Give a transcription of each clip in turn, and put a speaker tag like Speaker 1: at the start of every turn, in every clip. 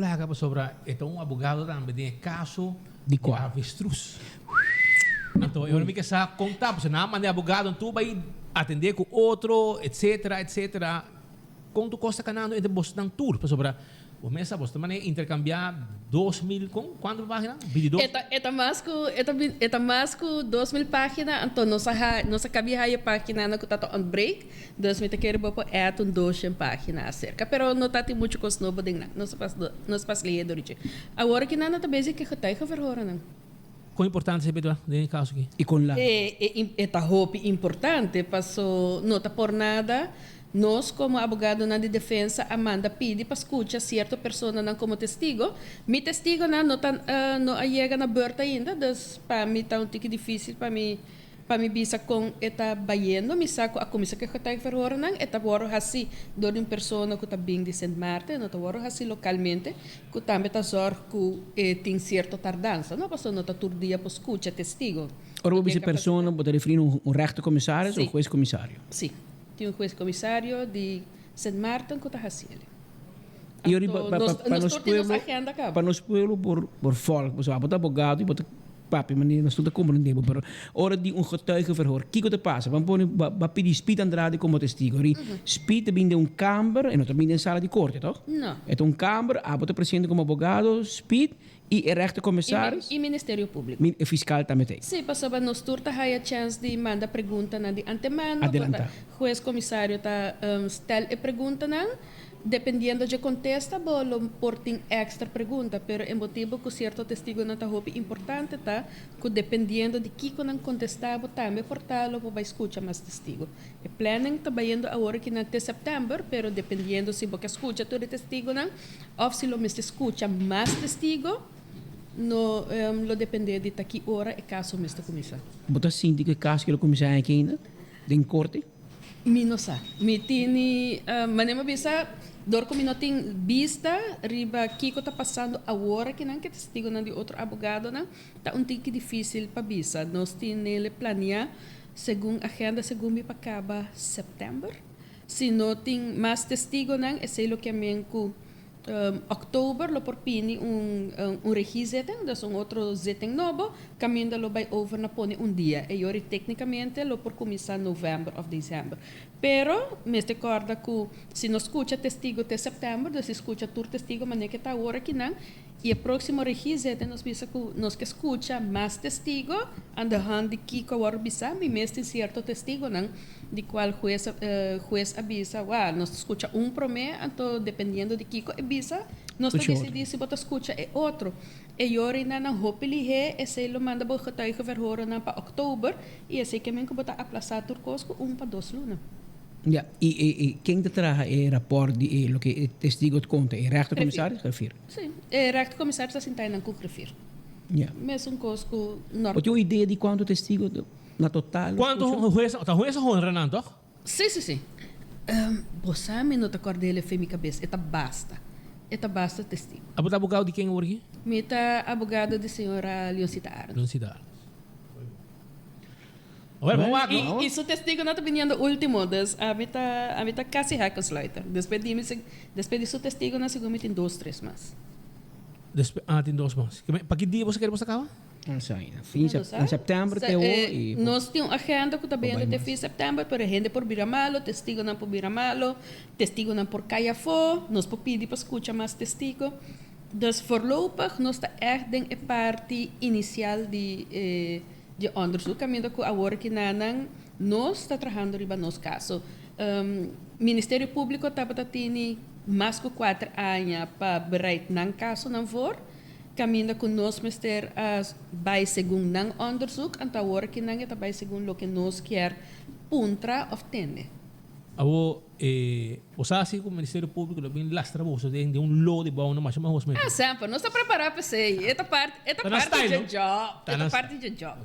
Speaker 1: Plaga pasobra e ta un abogado tambe den e caso
Speaker 2: Di cua?
Speaker 1: avestruz. Anto e ora mi ke sa con ta pasobra nan a manda e abogado tur bay atende cu otro etcetera etcetera. Con tur cos ta canando entre bosnan tur pasobra bo mes sa bos ta manera intercambia 2000 con cuanto pagina? 22?
Speaker 3: E ta e ta mas cu e ta e ta mas cu 2000 pagina anto nos a ha nos a cabi haya paginanan cu ta ta ontbreek. Dus mi ta kere bo por add un doshen pagina acerca, pero no ta tin mucho cos nobo den nan. Nos pas nos pas leye dor dje. Awor aki nan no ta bezig cu e getuigenverhorennan.
Speaker 1: Con importante esei ta den e caso aki?
Speaker 2: Y con la.
Speaker 3: E e e ta hopi importante paso no ta por nada nos como abogadonan di defensa a manda pidi pa scucha cierto personanan como testigo. Mi testigonan no ta no a yega na beurt ainda, dus pa mi ta un tiki dificil pa mi Pa mi bisa kon e ta bayendo, mi sa ku a kuminsá ku e getuigenverhoornan, e ta wòrdu hasí dor di un persona ku ta bin di Sint Maarten, e no ta wòrdu hasí lokalmente, ku tambe ta zòrg ku e tin sierto tardansa, no? Pasobra no ta tur dia por skucha testigo.
Speaker 2: Ora bo bisa persona, bo ta referí na un rechtercommissaris o huescommissario?
Speaker 3: Sí, tin un huescommissario di Sint Maarten ku ta hasi el.
Speaker 2: I ora pa nos pueblo, pa nos pueblo por volg, pasobra abo ta abogado i bo ta Papia manera nos tur ta comprende bo, pero ora di un getuigenverhoor, kico ta pasa? Ban pone, ba, ba pidi Speed Andrade como testigo. Ri, Speed ta bin den un kamber, e no ta bin den sala di corte, toch?
Speaker 3: No.
Speaker 2: E ta un kamber, abo ta presente como abogado, Speed, y e rechtercommissaris.
Speaker 3: Y Ministerio Publico.
Speaker 2: E fiscal tambe ta ey.
Speaker 3: Sí, pasobra nos tur ta haya chance di manda preguntanan di antemano.
Speaker 2: Adelanta.
Speaker 3: Huez comisario ta stel e preguntanan. Dependiendo dje kontesta bo lo por tin èkstra pregunta, pero e motibu ku sierto testigunan ta hopi importante ta ku dependiendo di kiko nan kontestá bo tambe por ta lo por bai skucha mas testigu. E planning ta bayendo awor aki nan te sèptèmber, pero dependiendo si bo ke skucha tur e testigunan òf si lo mester skucha mas testigu no lo dependé di ta ki ora e kaso mester kuminsá.
Speaker 2: Bo ta sinti ku e kaso ke lo kuminsá aki ainda den korte?
Speaker 3: Mi no sa. Mi tini, manera mi a bisa, dor ku mi no tin bista riba kiko ta pasando awor akinan ku e testigunan di otro abogadonan, ta un tiki difísil pa bisa. Nos tinele planeá segun agenda, segun mi pa kaba sèptèmber. Si no tin mas testigunan, esei lo ke men ku Oktober lo por pini un un regiezitting, dus un otro zitting nobo, kaminda lo bai over na pone un dia. E yori teknikamente lo por kuminsá novèmber òf desèmber. Pero mester kòrda ku si no skucha testigo te sèptèmber, dus si skucha tur testigo manera ke ta awor akinan, i e próksimo regiezitting nos bisa ku nos ke skucha mas testigo aan de hand di kiko a wòrdu bisá, mi mes tin sierto testigonan. Di cual hues hues a bisa, Wa, nos ta scucha un prome, anto dependiendo di kico e bisa, nos ta dicidi si bo ta scucha e otro. E yorinan nan hopi lihé, esey lo manda bo getuigenverhorennan pa october, y esey ke men cu bo ta aplasa tur cos cu un pa dos luna.
Speaker 2: Ja, y e e ken ta traha e rapport di e loke e testigo ta conta? E rechtercommissaris? Griffier.
Speaker 3: Si, e rechtercommissaris ta sinta einan cu griffier.
Speaker 2: Ja.
Speaker 3: Mesun cos cu normal.
Speaker 2: Bo tin un idea di cuanto testigo Na total.
Speaker 1: Cuanto hues, ta hues a honra nan toch?
Speaker 3: Si, si, si. Bo sa mi no ta corda el efe mi cabes. E ta basta. E ta basta testigo.
Speaker 1: Abo ta abogado di ken awor aki?
Speaker 3: Mi ta abogado di señora Leoncita Arends.
Speaker 1: Leoncita Arends. Awor bo wak no?
Speaker 3: Y su testigonan ta biniendo ultimo, dus ami ta ami ta casi hekkensluiter. Despues di mi despues di su testigonan segun mi tin dos tres mas.
Speaker 1: Despues, ah tin dos mas. Pa ki dia bo sa kere bo sa caba?
Speaker 2: Fin september te awor y
Speaker 3: Nos tin un agenda cu ta bende te fin september, pero hende por bira malo, testigonan por bira malo, testigonan por cay afo, nos por pidi pa scucha mas testigo. Dus voorlopig nos ta echt den e parti inicial di e di e onderzoek, caminda cu awor kinanan nos ta trahando riba nos caso. Ministerio Publico tabata tini mas cu cuater aña pa bereid nan casonan voor. Kaminda ku nos mester a bai segun nan onderzoek, anto awor aki nan e ta bai segun loke nos kier puntra of tende.
Speaker 1: Awor e bo sa si ku Ministerio Públiko lo bin lastra boso den den un lo di bou no masha mahos mester.
Speaker 3: Ah semper, nos ta prepará pa esei. E ta parti e ta parti dje job. E ta parti dje job.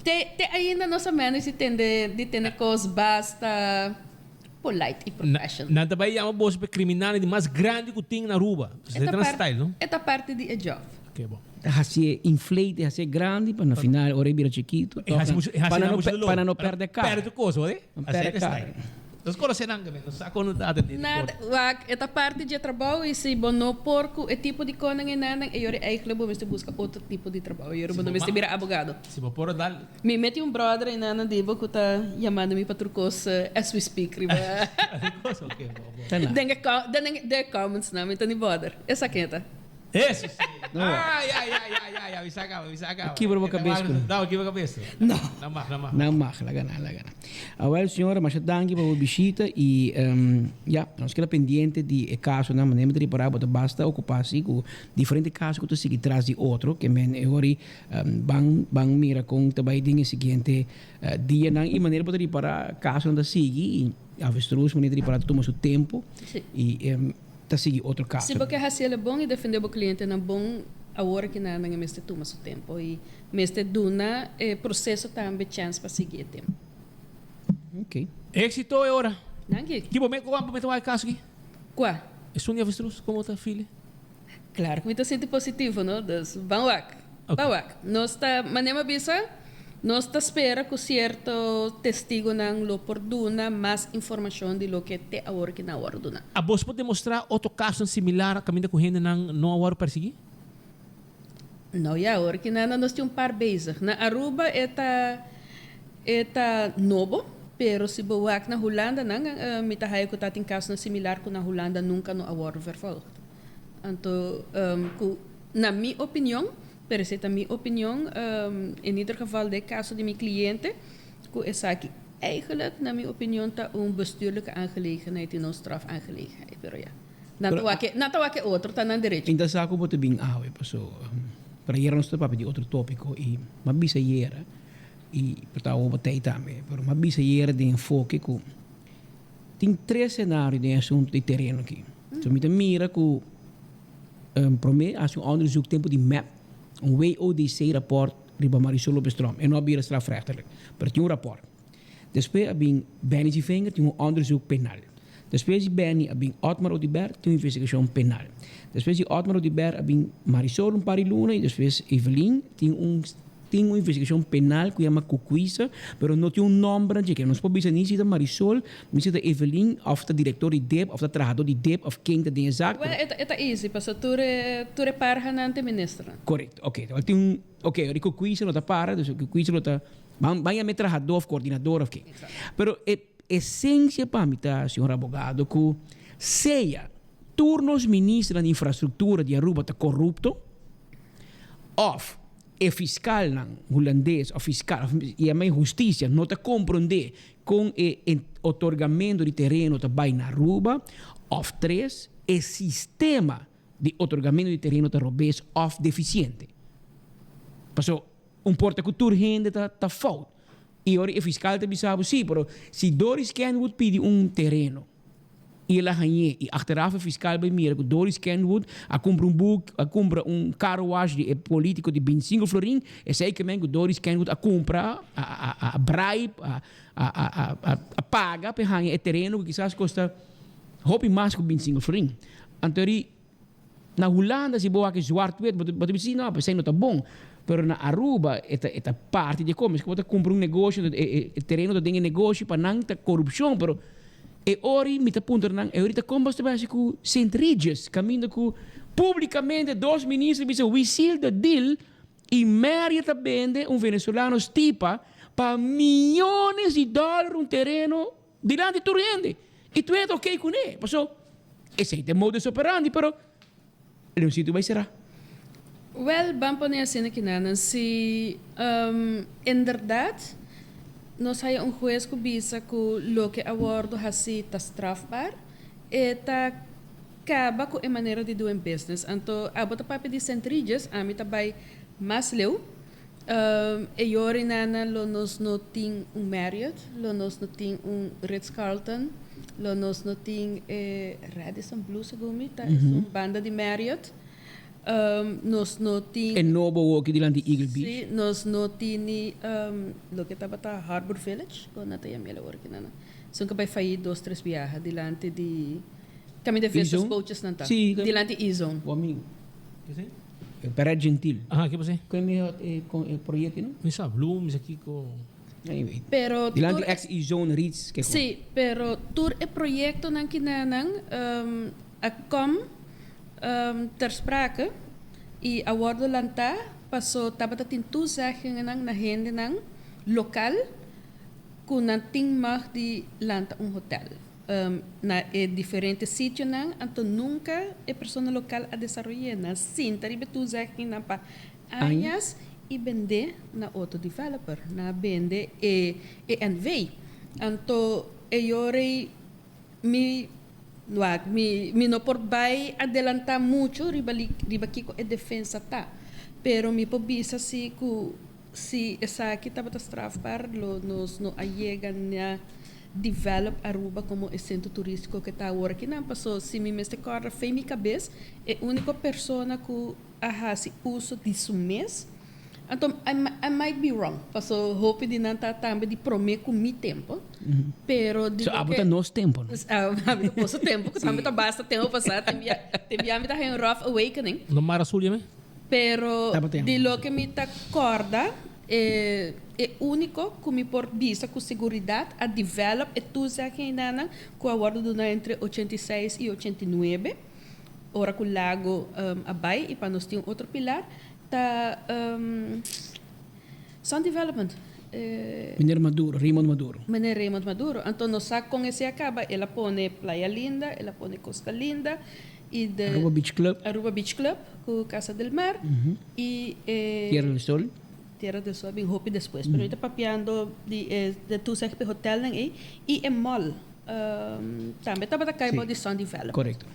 Speaker 3: Te te ainda nos a manage di tende di tende kos basta. Polite y professional.
Speaker 1: Nan ta bay yama boso pa e criminalnan di mas grandi cu tin na Aruba.
Speaker 3: E ta parti, no? E ta parti di e job.
Speaker 1: Ok, bon.
Speaker 2: Ta hacié inflate, hacié grandi pa na final ora e bira chikito.
Speaker 1: E haci mucho, e haci
Speaker 2: pa nan no, pa nan no perde cara.
Speaker 1: Perde tur cos, hoor.
Speaker 2: No perde cara.
Speaker 1: Nos conoce nan gabi, nos sa con no ta atende di
Speaker 3: Nada,
Speaker 1: corte.
Speaker 3: wak, e ta parti dje trabou y si bo no por cu e tipo di conan e nannan, e yori eigenlijk bo mester busca otro tipo di trabou, e yori
Speaker 1: Si
Speaker 3: bo no
Speaker 1: bo
Speaker 3: mester
Speaker 1: ma
Speaker 3: bira abogado.
Speaker 1: Si bo por a dal.
Speaker 3: Mi meti un brother e nannan di bo cu ta yamando mi pa tur cos as we speak riba.
Speaker 1: Tur cos? Ok, bo, bo.
Speaker 2: Ta na.
Speaker 3: Den e co, den e comments nan, mi ta ni bother. Esaki ta.
Speaker 1: Eso si. Ay, ay, ay, ay, ay, ay, mi sa caba, mi sa caba.
Speaker 2: Kibra bo cabes cu.
Speaker 1: No, kibra cabes.
Speaker 3: No.
Speaker 1: No mag, no mag.
Speaker 2: No mag, laga nan, laga nan. Awel, señora, masha danki pa bo bishita y ya, nos keda pendiente di e casonan, manera mi ta ripara bo ta basta ocupa si cu diferente caso cu ta sigui tras di otro, ke men e hori ban ban mira con ta bay den e siguiente dianan y manera bo ta ripara casonan ta sigui y avestruz manera ta ripara ta tuma su tempo y ta sigui otro
Speaker 3: Si
Speaker 2: caso.
Speaker 3: bo ke haci el bon y defende bo clientenan bon, awor ki nan nan e mester tuma su tempo y mester duna e proceso tambe chance pa sigui e tempo.
Speaker 2: Ok.
Speaker 1: Éxito e ora.
Speaker 3: Danki.
Speaker 1: Ki bo me cu bo mete wak e caso aki?
Speaker 3: Cua?
Speaker 1: Esun di avestruz, como ta feel?
Speaker 3: Claro cu mi ta sinti positivo, no? Dus ban wak.
Speaker 1: Ok.
Speaker 3: Ban wak. Nos ta, manera mi a bisa, nos ta spera cu cierto testigonan lo por duna mas informacion di loke te awor ki nan a worde duna.
Speaker 1: Abos por demostra otro casonan similar caminda cu hendenan no a worde persigui?
Speaker 3: No ya, awor ki nan nos tin un par bezig. Na Aruba e ta e ta nobo, pero si bo wak na Hulanda nan mi ta haya cu ta tin casonan similar cu na Hulanda nunca no a worde vervolgd. Anto cu na mi opinion, pero esey ta mi opinion, in ieder geval den caso di mi cliente, cu esaki eigenlijk na mi opinion ta un bestuurlijke aangelegenheid y no strafaangelegenheid, pero ya. Nan ta wak e, nan ta wak e otro, ta nan derecho.
Speaker 2: Mi ta sa cu bo ta bin awe paso pero ayera nos ta papia di otro topico y m'a bisa ayera y por ta awo bo ta ey tambe, pero m'a bisa ayera den enfoke cu tin tres scenario den e asunto di tereno aki. So mi ta mira cu prome haci un onderzoek tempo di mep, un WODC rapport riba Marisol Lopez Tromp. E no a bira strafrechtelijk, pero tin un rapport. Despues a bin Benny Zievinger, tin un onderzoek penal. Despues di Benny a bin Otmar Oduber, tin un investigacion penal. Despues di Otmar Oduber a bin Marisol un par di luna y despues Evelyn tin un tin un investigacion penal cu yama Cucuiza, pero no tin un nomber na dje. Nos por bisa ni si ta Marisol, ni si ta Evelyn, of ta director di dip, of ta trahador di dip, of ken ta den e zaak.
Speaker 3: Well, e ta easy, pasobra tur e tur e parhanan ta e ministernan.
Speaker 2: Correcto, ok. Wel tin un, ok, ora di Cucuiza no ta para, dus Cucuiza lo ta, ban ban yama e trahador of coordinador of ken. Pero e esencia pa mi ta, señor abogado, cu sea tur nos ministernan di infrastructura di Aruba ta corrupto, of e fiscalnan Hulandes of fiscal of yama e husticia no ta comprende con e otorgamento di tereno ta bay na Aruba, of tres, e sistema di otorgamento di tereno ta robes of deficiente. Paso un por ta cu tur hende ta ta fout. Y ora e fiscal ta bisa bo si, pero si Doris Kenwood pidi un tereno y el a hañ'é y achteraf e fiscal bay mira cu Doris Kenwood a cumpra un boek, a cumpra un car wash di e politico di binticinco florin, esey ke men cu Doris Kenwood a cumpra, a a a bribe, a a a a a paga pa e haña e tereno cu kisas costa hopi mas cu binticinco florin. Anto eri Na Hulanda si bo wak e zwart wit bo ta bisa si no esei no ta bon pero na Aruba e ta e ta parti di e komes bo ta kumpra un negoshi e tereno ta den e negoshi pa nan ta korupshon pero e ori mi ta puntra nan e ori ta kon bo ta hasi ku Sint Regis kaminda ku publikamente dos minister bisa we seal the deal i Marriott ta bende un venezolano stipa pa miyones di dollar un tereno Dilanti tur hende. I tur hende ta ok kuné. Paso, esei ta e modus operandi, pero Leoncito bai será.
Speaker 3: Wèl, ban pone asina kinanan, si inderdat nos haya un hues ku bisa ku loke a wòrdu hasí ta strafbaar, e ta kaba ku e manera di doen business. Anto abo ta papia di Sint Regis, ami ta bai mas leu. E yorinana lo nos no tin un Marriott, lo nos no tin un Ritz Carlton, lo nos no tin e Radisson Blu segun mi ta esun banda di Marriott. Nos no tin.
Speaker 2: E nobo woki dilanti Eagle Beach.
Speaker 3: Si, nos no tin ni loke tabata Harbor Village, kon nan ta yama el awor kinana. Esun ke bai fayi dos tres biaha dilanti di kaminda Vistas Boatjes nan ta. Dilanti E-zone.
Speaker 2: Bo amigo. Peret Gentil.
Speaker 1: Aha, ke pasé?
Speaker 2: Kon e mi e kon e proyekto no?
Speaker 1: Mi sa Bloem, mi sa kiko.
Speaker 2: Anyway.
Speaker 3: Pero
Speaker 2: Dilanti
Speaker 3: tur
Speaker 2: ex Izone Ritz ke
Speaker 3: Sí, pero tur e proyectonan kinanan a kom ter sprake y a wordo lanta paso tabata tin toezeggingennan na hendenan local cu nan tin mag di lanta un hotel na e diferente sitionan, anto nunca e persona local a desaroy'é. Nan sinta riba e toezeggingnan pa añas y bend'é na otro developer, nan a bende e e NV. Anto e yorey mi wak mi mi no por bay adelanta mucho riba riba kico e defensa ta, pero mi por bisa si cu Si esaki tabata strafbaar lo nos no a yega na develop Aruba como e centro turistico ke ta awor akinan. Paso si mi mester corda fe mi cabes e unico persona cu a haci uso di su mes, anto I might be wrong paso hopi di nan ta tambe di prome cu mi tempo, pero di
Speaker 2: So abo ta
Speaker 3: loke
Speaker 2: nos tempo no?
Speaker 3: Abo ta boso tempo cu tambe ta basta tempo pasa tin bia tin bia mi ta haña un rough awakening.
Speaker 1: No mara sul yeme?
Speaker 3: Pero
Speaker 2: Tabatin.
Speaker 3: di loke mi ta kòrda, e e úniko ku mi por bisa ku seguridat a develop e toezeggingnan ku a wòrdu duna entre 86 i 89, ora ku Lago a bai i pa nos tin un otro pilar, ta Sun Development. E.
Speaker 2: Meneer Maduro, Raymond Maduro.
Speaker 3: Meneer Raymond Maduro. Anto nos sa kon esei a kaba, el a pone Playa Linda, el a pone Costa Linda i de.
Speaker 2: Aruba Beach Club.
Speaker 3: Aruba Beach Club ku Casa del Mar i e.
Speaker 2: Tierra del Sol.
Speaker 3: Tierra del Sol a bin hopi despues, pero mi ta papiando di e de toezicht p'e hotelnan ei i e mall tambe tabata kai bou di Sun Development.
Speaker 2: Korekto.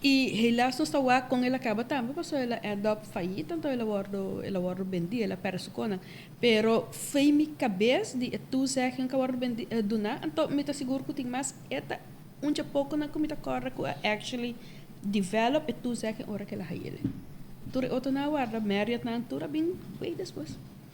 Speaker 3: I helaas nos ta wak kon el a kaba tambe pasobra el a end up fayit anto el a wordo el a wordo bendi el a perde su konan pero fei mi kabes di e toezegging ku a wordo bendi duna anto mi ta sigur ku tin mas e ta un dje pokonan ku mi ta kòrda ku a actually develop e toezegging ora ku el a hayele tur e otronan a warda Marriott nan tur a bin way despues.